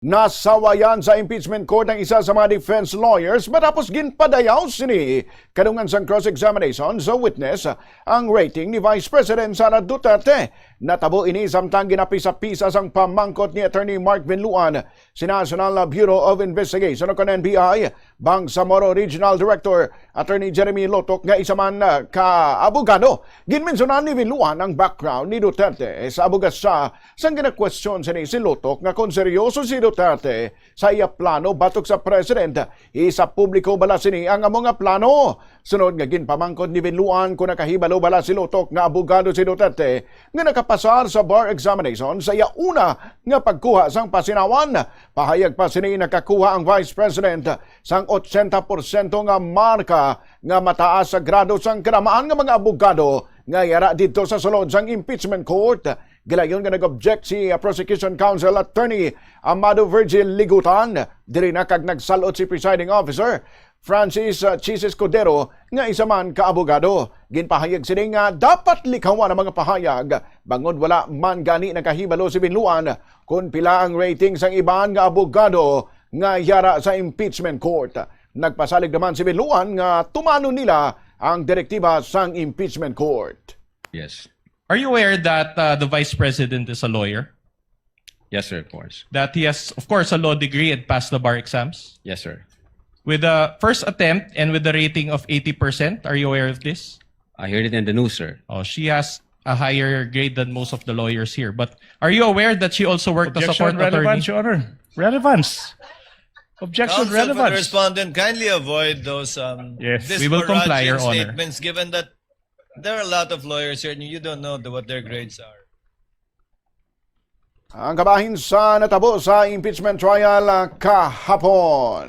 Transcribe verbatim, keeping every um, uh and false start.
Nasawayan sa impeachment court ang isa sa mga defense lawyers matapos ginpadayaw sini kadungan sang cross-examination sa witness ang rating ni Vice President Sara Duterte. Natabo ini samtang ginapisa-pisa sang pamangkot ni Attorney Mark Vinluan si National Bureau of Investigation o kon N B I, Bangsamoro Regional Director Attorney Jeremy Lotok nga isa man, ah, ka abogado. Ginmensyonan ni Vinluan ang background ni Duterte sa abogasa sang ginakwestiyon sini si Lotok nga kon seryoso si Duterte sa iya plano batok sa president, isapubliko bala sini ang amo nga plano. Sunod nga ginpamangkot ni Vinluan kon nakahibalo bala si Lotok nga abogado si Duterte nga nakapasar sa bar examination sa iya una nga pagkuha sang pasinawan. Pahayag pa sini, nakakuha ang Vice President sang ochenta porsyento nga marka nga mataas sa grado sang kalamaan nga mga abogado nga yara didto sa sulod sang impeachment court. Gilayon nga nag-object si, uh, Prosecution Counsel Attorney Amado Virgil Ligutan diri na kag nagsalot si Presiding Officer Francis, uh, Chis Escudero nga isa man ka abogado. Ginpahayag sini nga dapat likawan ang mga pahayag bangod wala man gani nakahibalo si Vinluan kon pila ang rating sang iban nga abogado nga yara sa impeachment court. Nagpasalig naman si Vinluan nga tumanon nila ang direktiba sang impeachment court. Yes. Are you aware that uh, the vice president is a lawyer? Yes, sir, of course. That he has, of course, a law degree and passed the bar exams? Yes, sir. With the first attempt and with the rating of eighty percent, are you aware of this? I heard it in the news, sir. Oh, she has a higher grade than most of the lawyers here. But are you aware that she also worked as a Objection, court attorney? Relevance, Your Honor. Relevance. Objection, Counsel for the relevance. Respondent, kindly avoid those, um, Yes. We will comply, Your disparaging Honor. Statements, given that there are a lot of lawyers here and you don't know the, what their grades are. Ang kabahin sa natabo sa impeachment trial, ah, kahapon.